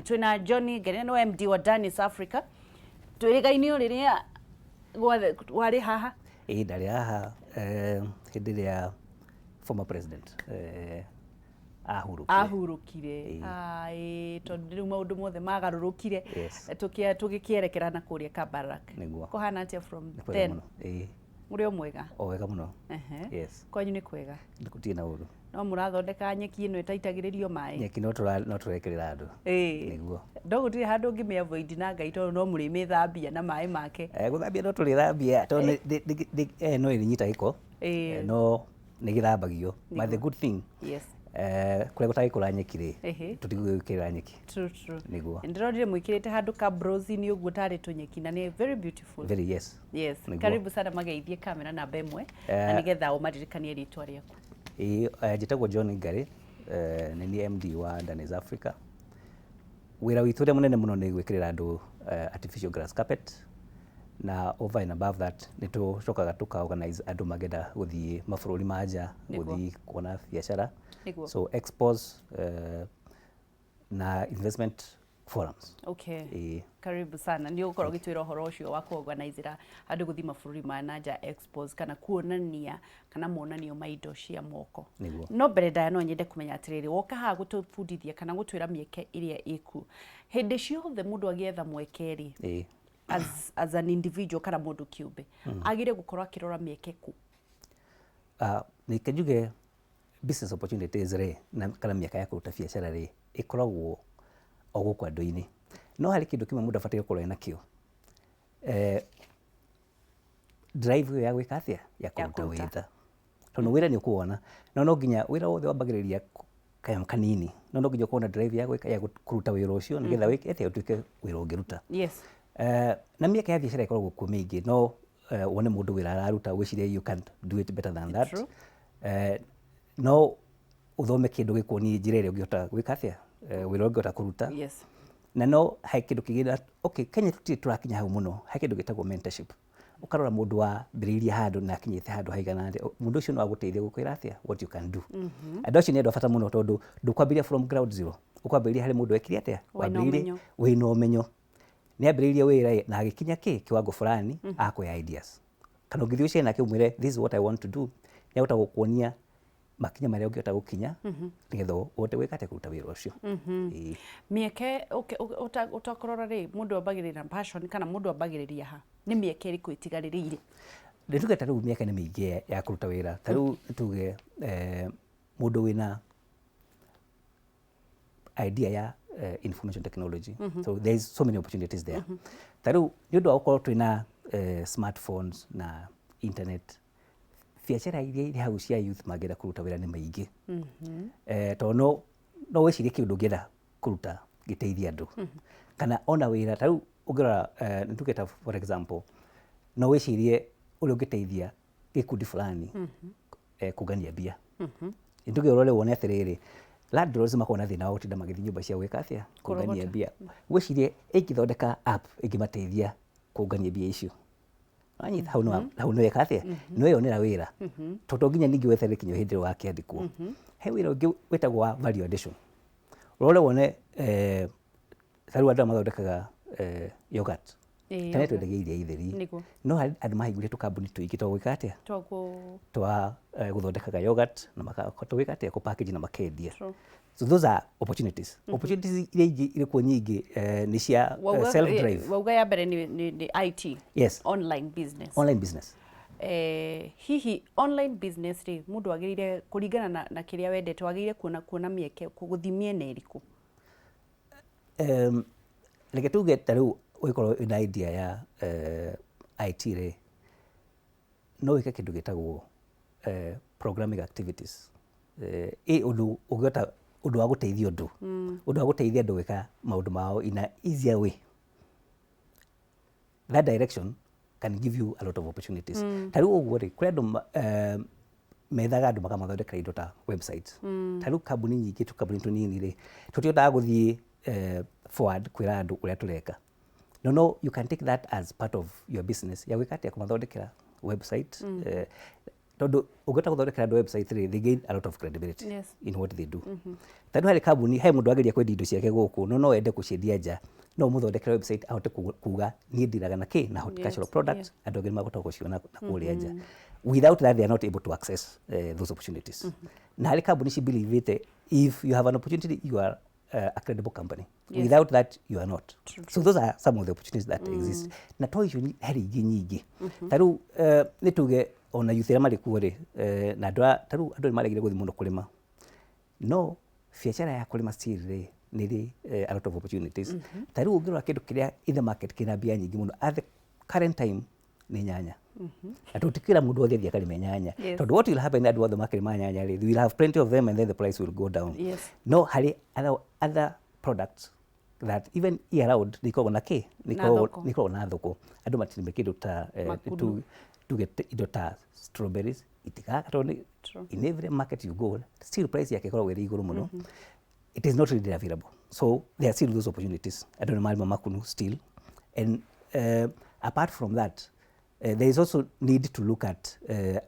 Twina John Ngene no MD wa Danis Africa. Twĩrĩgaine o rĩrĩa warĩ haha. Ĩĩ, ndarĩ haha hĩndĩ ĩrĩa former president ahurũkire. Ahurũkire. Ĩĩ, tondũ rĩu maũndũ mothe magarũrũkire. Tũgĩkĩerekera na kũrĩa Kabarak. Nĩguo. Kũhana atĩa from then? Ĩĩ. Ũrĩ o mwega? O wega mũno. Yes. Kwanyu nĩ kwega? Gũtirĩ na ũru. No mũrathondeka nyeki ĩno ĩtaitagĩrĩrio maĩ? Nyeki no tũrekĩrĩra andũ. Nĩguo. No gũtirĩ handũ ũngĩmĩ avoid na Ngai tondũ no mũrĩmĩthambia na maĩ make. Gũthambia no tũrĩthambia tondũ no ĩrĩnyita gĩko. No nĩ gĩthambagio. But the good thing, kũrĩa gũtagĩkũra nyeki rĩ, tũtigwĩkĩrĩra nyeki. True, true. Nĩguo. Ndĩronire mwĩkĩrĩte handũ ka bronze-inĩ ũguo tarĩ tũnyeki na nĩ very beautiful. Very, yes. Yes. Karibu sana, mageithie kamera namba 1 na nĩgetha ũmaririkanie rĩtwa rĩaku. Ĩĩ, njĩtagwo John Ngari, nĩ niĩ MD wa Danis Africa. Wĩra witũ ũrĩa mũnene mũno nĩ gwĩkĩrĩra andũ artificial grass carpet, na over and above that nĩ tũcokaga tũka organize andũ mangĩenda gũthiĩ mabũrũri ma nja gũthiĩ kuona biacara. So expos na investment forums. Okay. Ĩĩ. Karibu sana. Nĩ ũgũkorwo ũgĩtwĩra ũhoro ũcio wa kũorganizera andũ gũthiĩ mabũrũri ma na nja expos kana kuonania kana monanio ma indo cia moko. Nĩguo. No mbere ndaya no nyende kũmenya atĩrĩrĩ, woka haha gũtũbundithia kana gũtwĩra mĩeke ĩrĩa ĩkuo. Hĩndĩ ciothe mũndũ agĩetha mweke rĩ, as an individual kana mũndũ kĩũmbe, agĩrĩire gũkorwo akĩrora mĩeke kũ? Reke njuge business opportunities rĩ, na kana mĩaka ya kũruta biacara rĩ, ĩkoragwo o gũkũ andũ-inĩ. No harĩ kĩndũ kĩmwe mũndũ abataire gũkorwo enakĩo. Drive ĩyo ya gwĩka atĩa? Ya kũruta wĩra. Tondũ wĩra nĩ ũkũwona, no no nginya wĩra wothe wambagĩrĩria kanyamũ kanini, no no nginya ũkorwo na drive ya gwĩka ya kũruta wĩra ũcio nĩgetha wĩke atĩa? Ũtuĩke wĩra ũngĩruta. Na mĩeke ya biacara ĩkoragwo kuo mĩingĩ, no wone mũndũ wĩra araruta wĩcirie you can do it better than that. No ũthome kĩndũ gĩkuonie njĩra ĩrĩa ũngĩhota gwĩka atĩa? Wĩra ũngĩhota kũruta. Na no he kĩndũ kĩngĩ, okay, Kenya tũtirĩ tũrakinya hau mũno, he kĩndũ gĩtagwo mentorship. Ũkarora mũndũ wambĩrĩirie handũ na akinyĩte handũ haigana atĩa, mũndũ ũcio no agũteithie gũkwĩra atĩa, what you can do. Andũ acio nĩ andũ a bata mũno tondũ ndũkwambĩrĩria from ground zero, ũkwambĩrĩria harĩ mũndũ wekire atĩa, wambĩrĩirie wĩna ũmenyo. Nĩ ambĩrĩirie wĩra na agĩkinya kĩ, kiwango fulani, akũhe ideas. Kana ũngĩthiĩ ũcere nake ũmwĩre this is what I want to do, nĩ ahota gũkuonia makinya marĩa ũngĩhota gũkinya nĩgetha ũhote gwĩka atĩa, kũruta wĩra ũcio. Ĩĩ. Mĩeke ũtakũrora rĩ, mũndũ ambagĩrĩria na passion kana mũndũ ambagĩrĩria ha? Nĩ mĩeke ĩrĩkũ ĩtigarĩrĩire? Nĩ tuge ta rĩu mĩeke nĩ mĩingĩ ya kũruta wĩra. Ta rĩu tuge mũndũ wĩna idea ya information technology. So there is so many opportunities there. Ta rĩu nĩ ũndũ wa gũkorwo twĩna smartphones na internet, biacara iria irĩ hau cia youth mangĩenda kũruta wĩra nĩ maingĩ. Tondũ no wĩcirie kĩũndũ ũngĩenda kũruta gĩteithie andũ. Kana ona wĩra ta rĩu ũngĩrora, nĩ tuge ta for example, no wĩcirie ũrĩa ũngĩteithia gĩkundi fulani kũngania mbia. Nĩ tuge ũrore wone atĩrĩrĩ, landlords makoragwo na thĩna wa gũtinda magĩthiĩ nyũmba cia gwĩka atĩa? Kũngania mbia. Wĩcirie ĩngĩthondeka app ĩngĩmateithia kũngania mbia icio. Wanyita hau no hau no weka atĩa? Nĩ weyonera wĩra. Tondũ to nginya ningĩ weterere kinya hĩndĩ ĩrĩa ũgakĩandĩkwo. He wĩra ũngĩ wĩtagwo wa value addition. Ũrore wone ta rĩu andũ aya mathondekaga yogurt. Tene twendagia iria itheri. No harĩ andũ mahingũrire tũkambuni tũingĩ twa gwĩka atĩa? Twa gũthondekaga yogurt na makahota gwĩka atĩa? Kũ package na makendia. So those are opportunities. Opportunities iria ingĩ irĩ kuo nyingĩ nĩ cia self drive. Wauga ya mbere nĩ IT. Yes. Online business. Online business. Hihi online business rĩ, mũndũ agĩrĩire kũringana na kĩrĩa wendete, wagĩrĩire kuona mĩeke gũthiĩ mĩena ĩrĩkũ? Reke tuge ta rĩu ũngĩkorwo wĩna idea ya IT rĩ, no wĩke kĩndũ gĩtagwo programming activities. Ĩ ũndũ ũngĩhota, ũndũ wa gũteithia ũndũ, ũndũ wa gũteithia andũ gwĩka maũndũ mao in a easier way. That direction can give you a lot of opportunities. Ta rĩu ũguo rĩ, kũrĩ andũ methaga andũ makamathondekera indo ta website. Ta rĩu kambuni nyingĩ, tũkambuni tũnini rĩ, tũtihotaga gũthiĩ forward kwĩra andũ ũrĩa tũreka. No, no, you can take that as part of your business ya gwĩka atĩa? Kũmathondekera website. Tondũ ũngĩhota gũthondekera andũ website rĩ, they gain a lot of credibility in what they do. Tondũ harĩ kambuni, he mũndũ ageria kwendia indo ciake gũkũ, no no ende gũciendia nja, no ũmũthondekere website ahote kuga niĩ ndiraga na kĩ na horticultural products, andũ angĩ nĩ makũhota gũciona na kũrĩa nja. Without that, they are not able to access those opportunities. Na harĩ kambuni ci believe ĩte if you have an opportunity, you are a credible company. Without that, you are not. So those are some of the opportunities that exist. Na to icio, harĩ ingĩ nyingĩ. Ta rĩu nĩ tuge ona youth arĩa marĩ kuo rĩ, na andũ ta rĩu andũ nĩ maregire gũthiĩ mũno kũrĩma, no biacara ya kũrĩma still rĩ, nĩ ĩrĩ a lot of opportunities. Ta rĩu ũngĩrora kĩndũ kĩrĩa in the market kĩna mbia nyingĩ mũno at the current time nĩ nyanya, na tũtikĩra mũndũ othe athiĩ akarĩme nyanya, tondũ what will happen, andũ othe makĩrĩma nyanya rĩ, we will have plenty of them and then the price will go down. No harĩ other products that even year round nĩ ikoragwo na kĩ, nĩ Na thoko. Nĩ ikoragwo na thoko. Andũ matirĩme kĩndũ ta Makunu. Tuge indo ta strawberries itigaga tondũ in every market you go, still price yake ĩkoragwo ĩrĩ igũrũ mũno. It is not really available, so there are still those opportunities. Andũ nĩ marĩma makunu still. And apart from that, there is also need to look at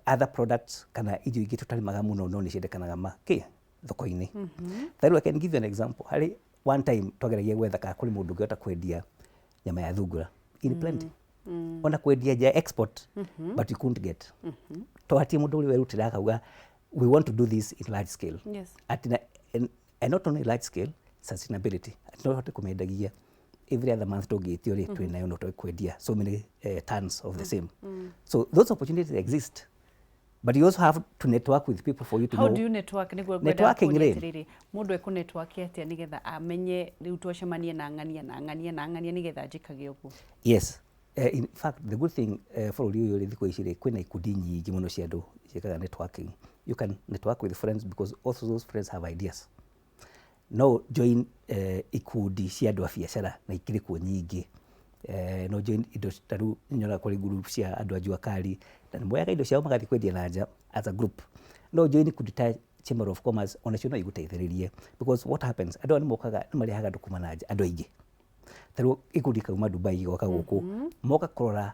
other products kana irio ingĩ tũtarĩmaga mũno no nĩ ciendekanaga ma kĩ thoko-inĩ. Ta rĩu I can give you an example. Harĩ one time twageragia gwetha kana kũrĩ mũndũ ũngĩhota kwendia nyama ya thungura in plenty, ona kwendia nja, export, but you couldn't get, to hatirĩ mũndũ ũrĩ werutĩra akauga we want to do this in large scale. Ati na, and not only large scale, sustainability, ati no hote kũmendagia every other month, tũngĩtio rĩ, twĩ nayo no kwendia so many tons of the same. So those opportunities exist, but you also have to network with people for you to How know. Do you network? Nĩguo ngwenda Networking kũria rĩ. atĩrĩrĩ, mũndũ ekũ network atĩa nĩgetha amenye rĩu twacemanie na ng'ania na ng'ania na ng'ania nĩgetha njĩkage ũguo? Yes. In fact, the good thing, bũrũri ũyũ rĩ, thikũ ici rĩ, kwĩna ikundi nyingĩ mũno cia andũ ciĩkaga networking. You can network with friends because also those friends have ideas. No join ikundi cia andũ a biacara na ikĩrĩ kuo nyingĩ. No join indo ta rĩu nyonaga kũrĩ group cia andũ a jua kali na nĩ moyaga indo ciao magathiĩ kwendia na nja as a group. No join ikundi ta Chamber of Commerce, onacio no igũteithĩrĩrie, because what happens, andũ aya nĩ mokaga, nĩ marehaga andũ kuma na nja, andũ aingĩ. Ta rĩu gĩkundi kauma Dubai gĩgoka gũkũ, moka kũrora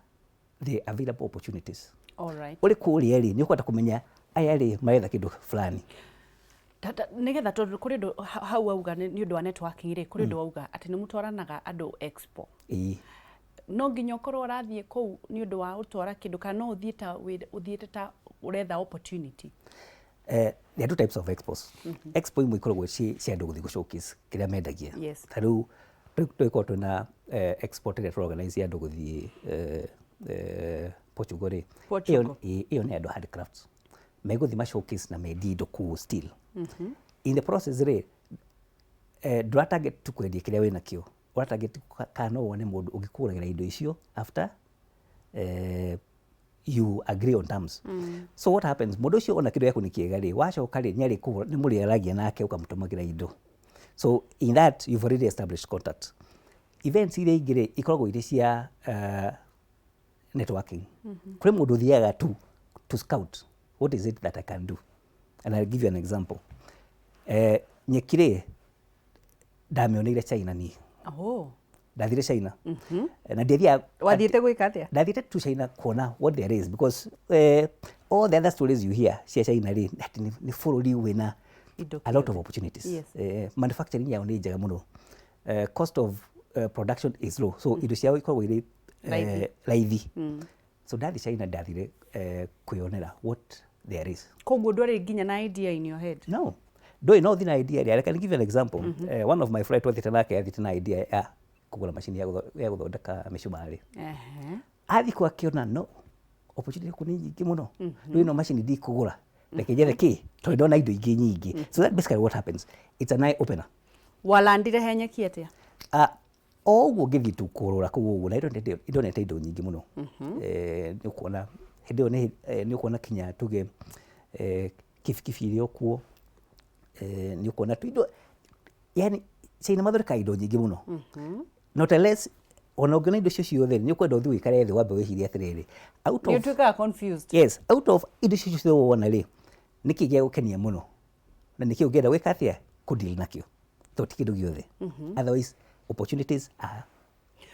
the available opportunities. Ũrĩ kũrĩa rĩ, nĩ ũkũhota kũmenya aya rĩ maretha kĩndũ fulani. Nĩgetha tondũ kũrĩ ũndũ hau auga nĩ ũndũ wa networking rĩ, kũrĩ ũndũ wauga atĩ nĩ mũtwaranaga andũ expo. Ĩĩ. No nginya ũkorwo ũrathiĩ kũu nĩ ũndũ wa gũtwara kĩndũ, kana no ũthiĩ ta ũthiĩte ta ũretha opportunity? There are two types of expos. Expo imwe ikoragwo ci cia andũ gũthiĩ gũ showcase kĩrĩa mendagia. Ta rĩu tũgĩkorwo twĩna expo ĩrĩa tũorganize ya andũ gũthiĩ Portugal rĩ. Portugal. Ĩyo nĩ andũ handicrafts. Megũthiĩ ma showcase na mendie indo kũu still. In the process rĩ, ndũra target tu kwendia kĩrĩa wĩnakĩo. Ũra target kana no wone mũndũ ũngĩkũgũragĩra indo icio after you agree on terms. So what happens, mũndũ ũcio ona kĩndũ gĩaku nĩ kĩega rĩ, wacoka rĩ, nĩ arĩkũgũra, nĩ mũrĩaragia nake ũkamũtũmagĩra indo. So in that you've already established contact. Events iria ingĩ rĩ, ikoragwo irĩ cia networking. Kũrĩ mũndũ ũthiaga to scout what is it that I can do. And I'll give you an example. Nyeki rĩ, ndamĩoneire China niĩ. Ndathire China. Na ndiathiaga. Wathiĩte gwĩka atĩa? Ndathiĩte tu China kuona what there is, because all the other stories you hear cia China rĩ, atĩ nĩ bũrũri wĩna indo a lot of opportunities. Manufacturing yao nĩ njega mũno. Cost of production is low. So indo ciao ikoragwo irĩ raithi. Raithi. So ndathi China, ndathire kwĩyonera what there is. Koguo ndwarĩ nginya na idea in your head? No. Ndũĩ no ũthiĩ na idea ĩrĩa. I can give you an example. One of my friend twathiĩte nake athiĩte na idea ya kũgũra macini ya gũthondeka mĩcumarĩ. Athiĩ kũu akĩona no opportunity kũu nĩ nyingĩ mũno. Rĩu ĩno macini ndikũgũra, reke njethe kĩ, tondũ ndona indo ingĩ nyingĩ. So that basically what happens, it's an eye opener. Walandire he nyeki atĩa? O ũguo ngĩthiĩ tu kũrũra kũu ũguo na ndonete indo nyingĩ mũno. Nĩ ũkuona hĩndĩ ĩyo nĩ ũkuona kinya tuge kibikibi ĩrĩ o kuo, nĩ ũkuona tu indo, yani China mathondekaga indo nyingĩ mũno. Not unless ona ũngĩona indo icio ciothe, nĩ ũkwenda ũthiĩ ũikare thĩ wambe wĩcirie atĩrĩrĩ, out Nĩ of ũtuĩkaga confused. Yes, out of indo icio ciothe wona rĩ, nĩkĩ gĩa gũkenia mũno na nĩkĩ ũngĩenda gwĩka atĩa, kũdeal nakĩo, to ti kĩndũ gĩothe. Otherwise opportunities are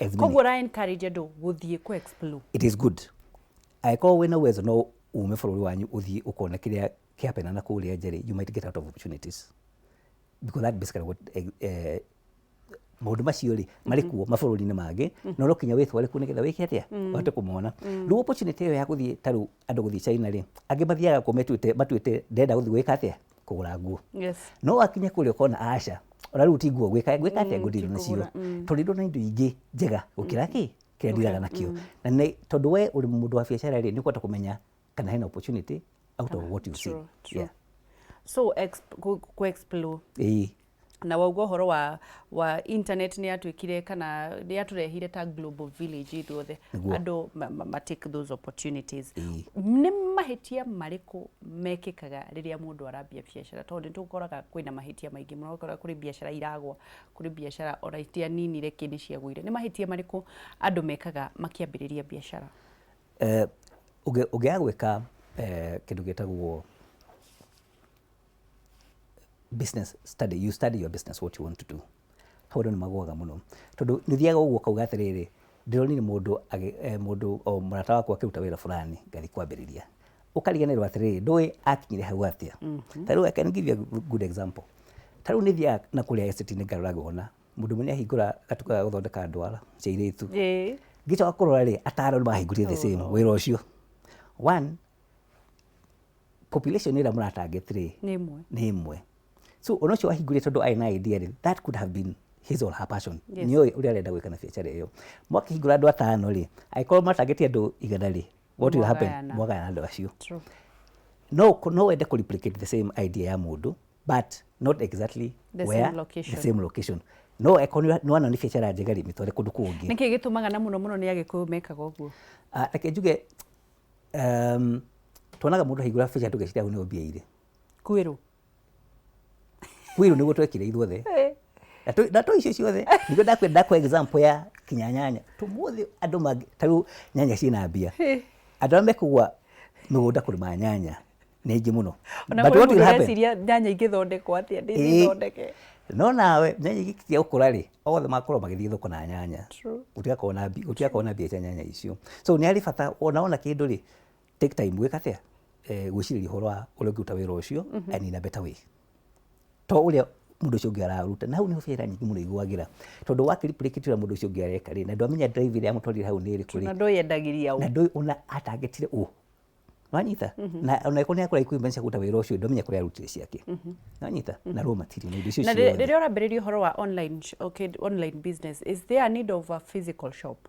as many. Koguo ũra encourage andũ gũthiĩ kũ explore? It is good angĩkorwo wĩna uwezo no Ume bũrũri wanyu ũthiĩ ũkone kĩrĩa kĩhapena na kũrĩa nja rĩ, you might get out of opportunities, because that basically what maũndũ macio rĩ marĩ kuo mabũrũri-inĩ mangĩ, no no kinya wĩtware kuo nĩgetha wĩke atĩa, ũhote kũmona. Rĩu opportunity ĩyo ya gũthiĩ, ta rĩu andũ gũthiĩ China rĩ, angĩ mathiaga kuo matuĩte ndĩrenda gũthiĩ gwĩka atĩa, kũgũra nguo. No wakinya kũrĩa ũkona aca, ona rĩu ti nguo gwĩka atĩa ngũndirwo nacio, tondũ ndona indo ingĩ njega gũkĩra kĩ kĩrĩa ndiraga nakĩo. Na nĩ tondũ we ũrĩ mũndũ wa biacara rĩ, nĩ ũkũhota kũmenya kana hena opportunity out of what you see. True. So ku explore. Na wauga ũhoro wa internet nĩ yatuĩkire kana nĩ yatũrehire ta global village ithuothe. Andũ ma take those opportunities. Nĩ mahĩtia marĩkũ mekĩkaga rĩrĩa mũndũ arambia biacara? Tondũ nĩ tũkoraga kwĩna mahĩtia maingĩ mũno, ũgakora kũrĩ biacara iragwa, kũrĩ biacara ona itianinire kĩ nĩ ciagũire. Nĩ mahĩtia marĩkũ andũ mekaga makĩambĩrĩria biacara? Ũngĩaga gwĩka kĩndũ gĩtagwo business study, you study your business, what you want to do, hau andũ nĩ magũaga mũno, tondũ nĩ ũthiaga ũguo ũkauga atĩrĩrĩ, ndĩronire mũndũ mũndũ o mũrata wakwa akĩruta wĩra fulani, ngathiĩ kwambĩrĩria. Ũkariganĩrwo atĩrĩrĩ, ndũĩ akinyire hau atĩa. Ta rĩu I can give you a good example. Ta rĩu nĩ thiaga na kũrĩa estate-inĩ, ngarora ngona mũndũ ũmwe nĩ ahingũra gatuka ga gũthondeka ndwara cia airĩtu. Ngĩcoka kũrora rĩ, atano nĩ mahingũrire the same wĩra ũcio. One, population ĩrĩa mũratarget rĩ nĩ ĩmwe. Nĩ ĩmwe. So ona ũcio wahingũrire tondũ arĩ na idea rĩ, that could have been his or her passion. Nĩoĩ ũrĩa arenda gwĩka na biacara ĩyo. Mwakĩhingũra andũ atano rĩ, angĩkorwo matarget andũ 100 rĩ, what will happen? Mwagayana. Mwagayana andũ acio. True. No wende kũ replicate the same idea ya mũndũ, but not exactly the where same location. The same location. No eko nĩ wana nĩ biacara njega rĩ, mĩtware kũndũ kũngĩ. Nĩkĩ gĩtũmaga na mũno mũno nĩ Agĩkũyũ mekaga ũguo? Ah, reke njuge, tuonaga mũndũ ahingũra biacara tũgeciria hau nĩho mbia irĩ. Kwĩrwo. Kwĩrwo nĩguo twekire ithuothe. Na tũ icio ciothe nĩguo ndakwa example ya kinya nyanya tũmũthĩ andũ mangĩ, ta rĩu nyanya ciĩna mbia, andũ arĩa mekũgũa mĩgũnda kũrĩma nyanya nĩ aingĩ mũno. Ona But kũrĩ what will mũndũ happen? ũreciria nyanya ingĩthondekwo atĩa ndĩcithondeke. No nawe nyanya igĩkinya gũkũra rĩ, othe makorwo magĩthiĩ thoko na nyanya. Gũtigakorwo na mbia cia nyanya icio. So nĩ harĩ bata ona wona kĩndũ rĩ, take time gwĩka atĩa, gwĩcirĩria ũhoro wa ũrĩa ũngĩruta wĩra ũcio and in a better way to ũrĩa mũndũ ũcio ũngĩ araruta. Na hau nĩho biacara nyingĩ mũno igũagĩra, tondũ wakĩreplicate ũrĩa mũndũ ũcio ũngĩ areka rĩ, na ndwamenya drive ĩrĩa yamũtwarire hau nĩ ĩrĩkũ rĩ. Na ndũyendagĩria ũ. Na ndũĩ ona atargetire ũ. Wanyita? Na ona ĩkorwo nĩ akũra equipment cia kũruta wĩra ũcio, ndwamenya kũrĩa arutire ciake. Wanyita? Na raw material na indo icio Na ciothe. rĩrĩa ũrambĩrĩria ũhoro wa online, okay, online business, is there a need of a physical shop?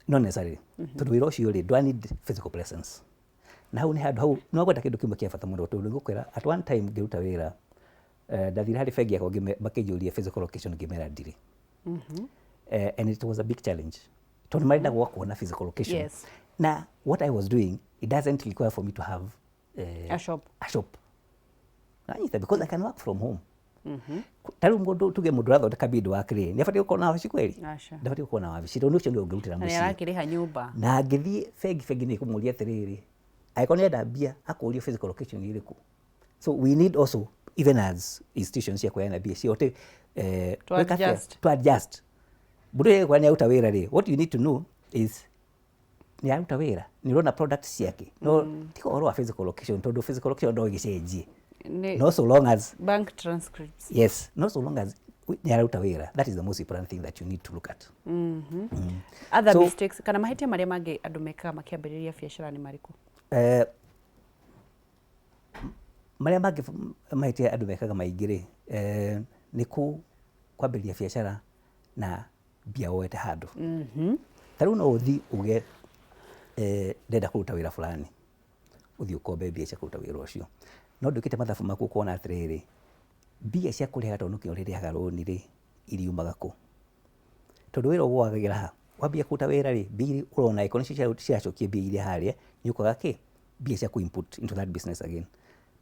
Not necessarily. Tondũ wĩra ũcio rĩ, ndwa need physical presence. Na hau nĩ handũ hau no ngwenda kĩndũ kĩmwe kĩa bata mũno, tondũ ngũkwĩra at one time ngĩruta wĩra, ndathire harĩ bengi yakwa makĩnjũria physical location, ngĩmera ndirĩ. And it was a big challenge, tondũ marenda gwakwo na physical location. Na what I was doing, it doesn't require for me to have a shop. A shop. Nanyita, because I can work from home. Ta rĩu mũndũ, tuge mũndũ ũrathondeka beadwork rĩ, nĩ abatiĩ gũkorwo na wabici kweli? Aca. Ndabatiĩ gũkorwo na wabici, tondũ ũcio nĩ ũngĩrutĩra Na nĩ mũciĩ. arakĩrĩha nyũmba. Na angĩthiĩ bengi, bengi nĩ ĩkũmũria atĩrĩrĩ, angĩkorwo nĩ enda mbia, akũrie physical location ĩrĩkũ. So we need also, even as institutions cia kũheana mbia, cihote To gwĩka atĩa? adjust. To adjust. Mũndũ ũyũ angĩkorwo nĩ aruta wĩra rĩ, what you need to know is nĩ aruta wĩra, nĩ ũrona product ciake. No tiga ũhoro wa physical location, tondũ physical location no ĩgĩcenjie. Nĩ No so long as bank transcripts. Yes, not so long as nĩ araruta wĩra. That is the most important thing that you need to look at. Other mistakes So kana mahĩtia marĩa mangĩ andũ mekaga makĩambĩrĩria biacara nĩ marĩkũ? Marĩa mangĩ mahĩtia andũ mekaga maingĩ rĩ, nĩ kwambĩrĩria biacara na mbia woete handũ. Ta rĩu no ũthiĩ uge, ndĩrenda kũruta wĩra fulani, ũthiĩ ũkombe mbia cia kũruta wĩra ũcio, no ndwĩkĩte mathabu maku ũkona atĩrĩrĩ, mbia cia kũrĩha tondũ no nginya ũrĩrĩhaga rũni rĩ, iriumaga kũ? Tondũ wĩra ũgũagĩra ha? Wambia kũruta wĩra rĩ, mbia iria ũrona angĩkorwo nĩcio ciracokia mbia iria harĩa, nĩ ũkwaga kĩ? Mbia cia kũ input into that business again.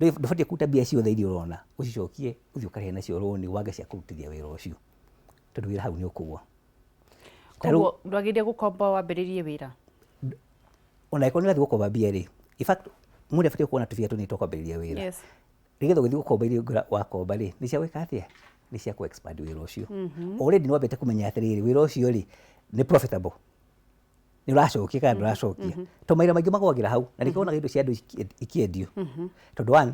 Ndũbatiĩ kũruta mbia ciothe iria ũrona, ũcicokie ũthiĩ ũkarĩhe nacio rũni wage cia kũrutithia wĩra ũcio, tondũ wĩra hau nĩ ũkũgwa. Koguo ndwagĩrĩire gũkomba wambĩrĩrie wĩra? Ona angĩkorwo nĩ ũrathiĩ gũkomba mbia rĩ, in fact mũndũ abatiĩ gũkorwo na tũbia tũnini twa kwambĩrĩria wĩra. Nĩgetha ũgĩthiĩ gũkomba iria wakomba rĩ, nĩ cia gwĩka atĩa? Nĩ cia kũ expand wĩra ũcio. Already nĩ wambĩte kũmenya atĩrĩrĩ, wĩra ũcio rĩ, nĩ profitable. Nĩ ũracokia kana ndũracokia? To maira maingĩ magwagĩra hau na nĩkĩo wonaga indo cia andũ ikĩendio, tondũ one,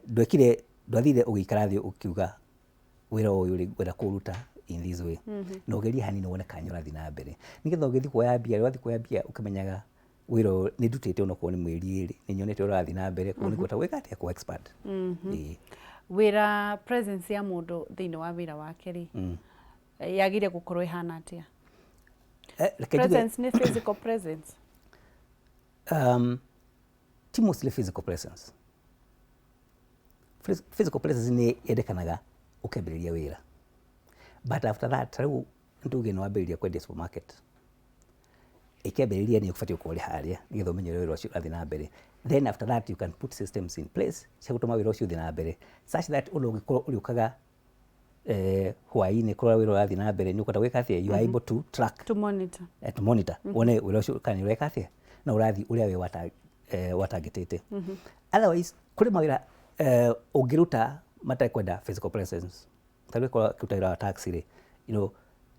ndwekire, ndwathire ũgĩikara thĩ ũkiuga wĩra ũyũ rĩ, ngwenda kũũruta in this way, na ũgerie hanini wone kana nĩ ũrathiĩ na mbere, nĩgetha ũgĩthiĩ kuoya mbia, wathiĩ kuoya mbia ũkĩmenyaga wĩra ũyũ nĩ ndutĩte onokorwo nĩ mweri 2, nĩ nyonete ũrathiĩ na mbere, koguo nĩ ngũhota gwĩka atĩa? Kũ expand. Ĩĩ. Wĩra, presence ya mũndũ thĩinĩ wa wĩra wake rĩ, yagĩrĩire gũkorwo ĩhana atĩa? Reke njuge Presence nĩ physical presence? Ti mostly physical presence. Physical presence nĩ yendekanaga ũkĩambĩrĩria wĩra, but after that, ta rĩu nĩ tuge nĩ wambĩrĩria kwendia supermarket, ĩkĩambĩrĩria nĩ ũbatiĩ gũkorwo ũrĩ harĩa nĩgetha ũmenye ũrĩa wĩra ũcio ũrathiĩ na mbere. Then after that you can put systems in place cia gũtũma wĩra ũcio ũthiĩ na mbere, such that ona ũngĩkorwo ũrĩũkaga hwaĩ-inĩ kũrora wĩra ũrathiĩ na mbere, nĩ ũkũhota gwĩka atĩa? You are able to track. To monitor. To monitor, wone wĩra ũcio kana nĩ ũreka atĩa na ũrathiĩ ũrĩa we watangĩtĩte. Otherwise kũrĩ mawĩra ũngĩruta matekwenda physical presence. Ta rĩu ũkorwo ũkĩruta wĩra wa taxi rĩ, nĩ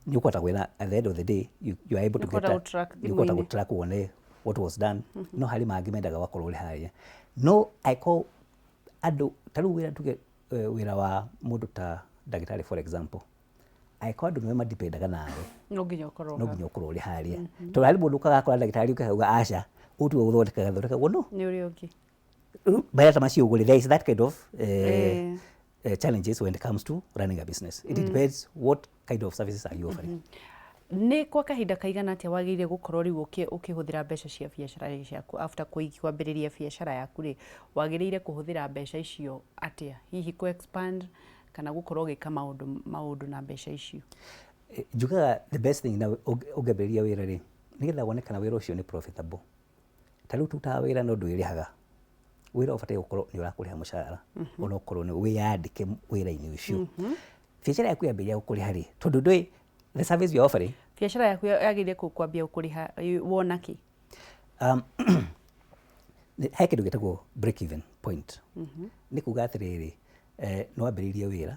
ũkũhota gwetha, at the end of the day you are able to get Nĩ ũkũhota gũ-track nĩ ũkũhota thimũ-inĩ. Gũ-track wone what was done. No harĩ mangĩ mendaga ũgakorwo ũrĩ harĩa, no angĩkorwo andũ ta rĩu wĩra, tuge wĩra wa mũndũ ta ndagĩtarĩ, for example, angĩkorwo andũ nĩwe madipendaga nawe, No nginya ũkorwo no hau. Nginya ũkorwo ũrĩ harĩa, tondũ harĩ mũndũ ũkaga akora ndagĩtarĩ ũke akauga aca, ũyũ tiwe gũthondekaga, thondekagwo no Nĩ ũrĩa ũngĩ. Rĩu mawĩra ta macio ũguo rĩ, there is that kind of challenges when it comes to running a business. It depends what kind of services are you offering. Nĩ kwa kahinda kaigana atĩa wagĩrĩire gũkorwo rĩu ũkĩhũthĩra mbeca cia biacara ciaku after kwambĩrĩria biacara yaku rĩ, wagĩrĩire kũhũthĩra mbeca icio atĩa? Hihi kũ expand kana gũkorwo ũgĩka maũndũ na mbeca icio? Njugaga the best thing na ũngĩambĩrĩria wĩra rĩ, nĩgetha wone kana wĩra ũcio nĩ profitable. Ta rĩu tũrutaga wĩra no ndwĩrĩhaga. Wĩra ũbataire gũkorwo nĩ ũrakũrĩha mũcara, ona ũkorwo nĩ wĩyandĩke wĩra-inĩ ũcio. Biacara yaku yambĩrĩria gũkũrĩha rĩ, tondũ ndũĩ the service you are offering. Biacara yaku yagĩrĩire kwambia gũkũrĩha wona kĩ? He kĩndũ gĩtagwo break even point. Nĩ kuga atĩrĩrĩ, nĩ wambĩrĩirie wĩra,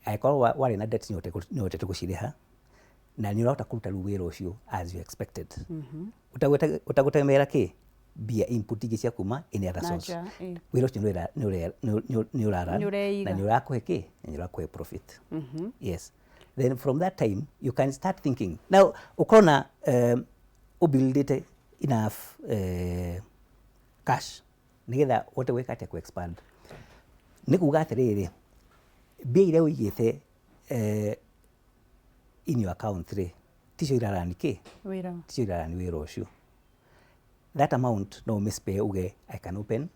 angĩkorwo warĩ na debt, nĩ ũhotete gũcirĩha na nĩ ũrahota kũruta rĩu wĩra ũcio as you expected, ũtagũtegemera kĩ mbia input ingĩ cia kuma any other Na source. nja, ĩ. Wĩra ũcio nĩ ũrara Nĩ ũreiga. Na nĩ ũrakũhe kĩ? Na nĩ ũrakũhe profit. Yes, then from that time you can start thinking now ũkorwo na ũbuildĩte enough cash nĩgetha ũhote gwĩka atĩa? Ku expand. Nĩ kuga atĩrĩrĩ, mbia iria ũigĩte in your account rĩ, ticio irarani kĩ? Wĩra. Ticio irarani wĩra ũcio. That amount no ũmĩspare uge I can open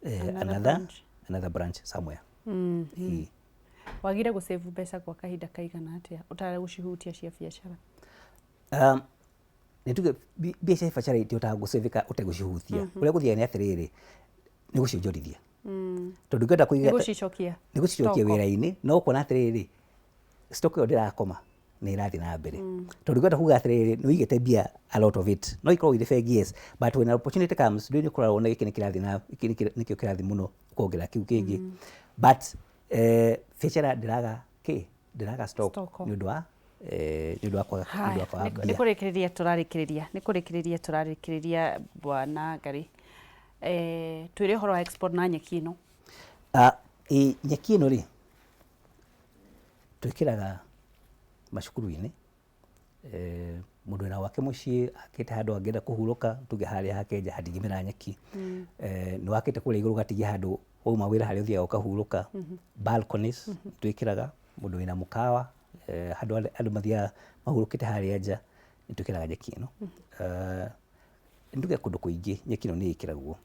another another branch. Another branch somewhere. Ĩĩ. Wagĩrĩire gũ-save mbeca kwa kahinda kaigana atĩa ũtarĩ cia biacara? Nĩ tuge mbia cia biacara itihotaga gũcĩvĩka ũtegũcihutia. Ũrĩa gũthiaga nĩ atĩrĩrĩ, nĩ gũcionjorithia, tondũ ũngĩenda Nĩ kũiga gũcicokia. Nĩ gũcicokia Stock. Wĩra-inĩ, no ũkona atĩrĩrĩ, stock ĩyo ndĩrakoma, nĩ ĩrathiĩ na mbere, tondũ ũngĩenda kuga atĩrĩrĩ, nĩ ũigĩte mbia, a lot of it no ikorwo irĩ bengi, yes, but when an opportunity comes, ndũĩ, nĩ ũkoragwo wona gĩkĩ nĩ kĩrathiĩ na gĩkĩ nĩkĩo kĩrathiĩ mũno, ũkongerera kĩu kĩngĩ. But biacara ndĩraga kĩ? Ndĩraga stock. Stock. Nĩ ũndũ wa kwaga Nĩ mbia. Kũrĩkĩrĩria tũrarĩkĩrĩria, nĩ kũrĩkĩrĩria tũrarĩkĩrĩria, bwana Ngari. Twĩre ũhoro wa export na nyeki ĩno. Ah, ĩ, nyeki ĩno rĩ, twĩkĩraga macukuru-inĩ. Mũndũ wĩna gwake mũciĩ akĩte handũ angĩenda kũhurũka, tuge harĩa hake nja hatingĩmera nyeki, nĩ wakĩte kũrĩa igũrũ ũgatigia handũ wauma wĩra harĩa ũthiaga ũkahurũka. Balconies twĩkĩraga, mũndũ wĩna mũkawa, handũ andũ mathiaga mahurũkĩte harĩa nja, nĩ twĩkĩraga nyeki ĩno. Nduge kũndũ kũingĩ nyeki ĩno nĩ ĩkĩragwo,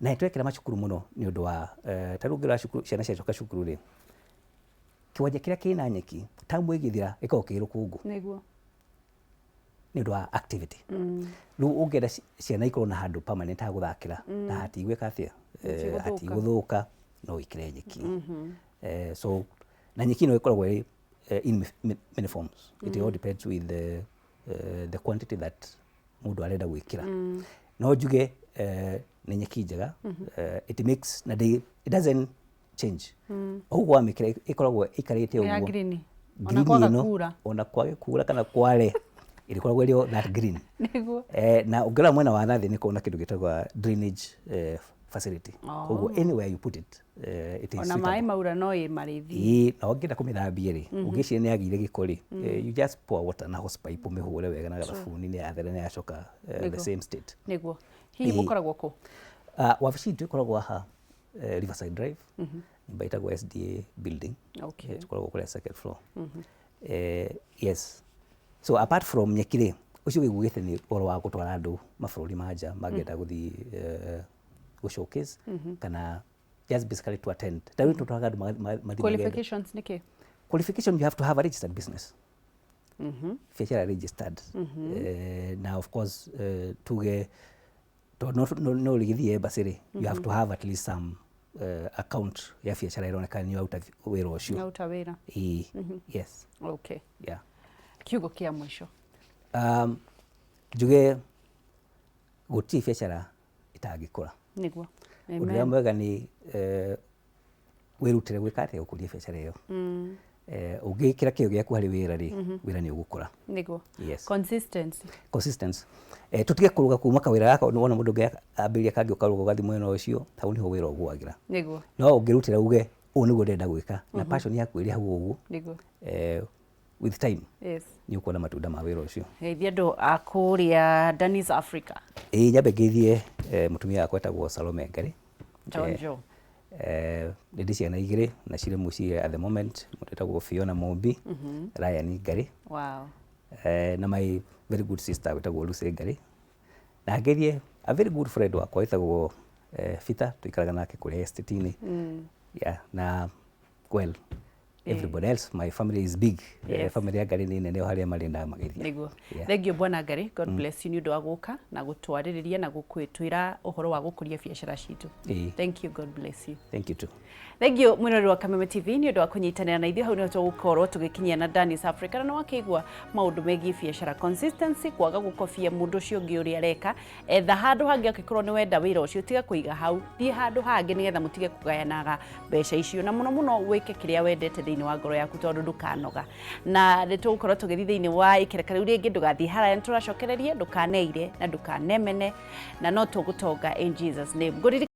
na nĩ twekĩra macukuru mũno nĩ ũndũ wa ta rĩu ũngĩrora cukuru, ciana ciacoka cukuru rĩ, kĩwanja kĩrĩa kĩna nyeki tamu ĩgĩthira gĩkoragwo kĩ rũkũngũ nĩ ũndũ wa activity. Rĩu ũngĩenda ciana ikorwo na handũ permanent ha gũthakĩra na hatigwĩka atĩa? Hatigũthũka. Hatigũthũka, no wĩkĩre nyeki. So na nyeki ĩno ĩkoragwo ĩrĩ in many forms. It all depends with the quantity that mũndũ arenda gwĩkĩra. No njuge nĩ nyeki njega. It makes na ndĩ, it doesn't change. Ũguo wamĩkĩra ĩkoragwo ĩikarĩte Nĩ ya ũguo. green. Ona Green kwaga ĩno, kura. Ona kwage kura kana kware, Ĩrĩkoragwo ĩrĩ o that green. Nĩguo. Na ũngĩrora mwena wa nathĩ nĩ kũrĩ na kĩndũ gĩtagwo drainage facility. Oh. Koguo anywhere you put it, it is Ona suitable. maĩ maura no ĩ marĩthiĩ. Ĩĩ, na ũngĩenda kũmĩthambia rĩ, ũngĩciria nĩ yagĩire gĩko rĩ, you just pour water na hose pipe ũmĩhũre wega na gathabuni nĩ yathera nĩ yacoka the Nĩguo. same state. Nĩguo. Hihi Ĩĩ. mũkoragwo kũ? Wabici itũ ĩkoragwo haha Riverside Drive, nyũmba ĩtagwo SDA building. Tũkoragwo kũrĩa second floor. Yes. So apart from nyeki rĩ, ũcio wĩiguĩte nĩ ũhoro wa gũtwara andũ mabũrũri ma nja mangĩenda gũthiĩ gũ showcase kana just basically to attend. Ta rĩu tũtwaraga andũ mathiĩ magende. Qualifications nĩ kĩ? Qualification, you have to have a registered business. Biacara registered. Na of course tuge tondũ no rĩgĩthiĩ embassy rĩ, you have to have at least some account ya biacara ĩroneka nĩ ũraruta wĩra ũcio. Nauta wĩra. Ĩĩ, yes. Okay. Yeah. Kiugo kĩa mũico. Njuge gũtirĩ biacara ĩtangĩkũra. Nĩguo. Ũndũ ũrĩa mwega nĩ wĩrutĩre gwĩka atĩa, gũkũria biacara ĩyo. Ũngĩkĩra kĩyo gĩaku harĩ wĩra rĩ, wĩra nĩ ũgũkũra. Nĩguo. Yes. Consistency. Consistency. Tũtige kũrũga kuma kawĩra gaka, wona mũndũ ũngĩ ambĩrĩria kangĩ ũkarũga ũgathiĩ mwena ũcio, hau nĩho wĩra ũgũagĩra. Nĩguo. No ũngĩrutĩra uge ũũ nĩguo ndĩrenda gwĩka na passion yaku ĩrĩ hau ũguo, Nĩguo. With time Yes. nĩ ũkuona matunda ma wĩra ũcio. Geithia andũ a kũrĩa Danis Africa. Ĩĩ, nyambe ngeithie mũtumia wakwa etagwo Salome Ngari. Chonjo. Nĩ ndĩ ciana igĩrĩ na cirĩ mũciĩ at the moment, mũndũ etagwo Fiona Mumbi, Ryan Ngari. Wow. Na my very good sister wĩtagwo Lucy Ngari. Na ngeithie a very good friend wakwa wĩtagwo Peter, tũikaraga nake kũrĩa estate-inĩ. Yeah, na well, everybody else, my family is big. Family ya Ngari nĩ nene o harĩa marĩ ndamageithia. Nĩguo. Yeah. Thank you Bwana Ngari, God bless you nĩ ũndũ wa gũka na gũtwarĩrĩria na gũkwĩtwĩra ũhoro wa gũkũria biacara citũ. Ĩĩ. Thank you, God bless you. Thank you too. Thank you mwĩrori wa Kameme TV nĩ ũndũ wa kũnyitanĩra na ithuĩ. Hau nĩho tũgũkorwo tũgĩkinyia na Danis Africa, na nĩwakĩigua maũndũ megiĩ biacara, consistency, kwaga gũkobia mũndũ ũcio ũngĩ ũrĩa areka. Etha handũ hangĩ angĩkorwo nĩ wenda wĩra ũcio, tiga kũiga hau, thiĩ handũ hangĩ nĩgetha mũtige kũgayanaga mbeca icio, na mũno mũno wĩke kĩrĩa wendete thĩinĩ wa ngoro yaku tondũ ndũkanoga. Na nĩ tũgũkorwo tũgĩthiĩ thĩinĩ wa ikereka rĩu rĩngĩ, ndũgathiĩ haraya, nĩ tũracokereria, ndũkaneire na ndũkanemene, na no tũgũtonga in Jesus name. Ngũririkana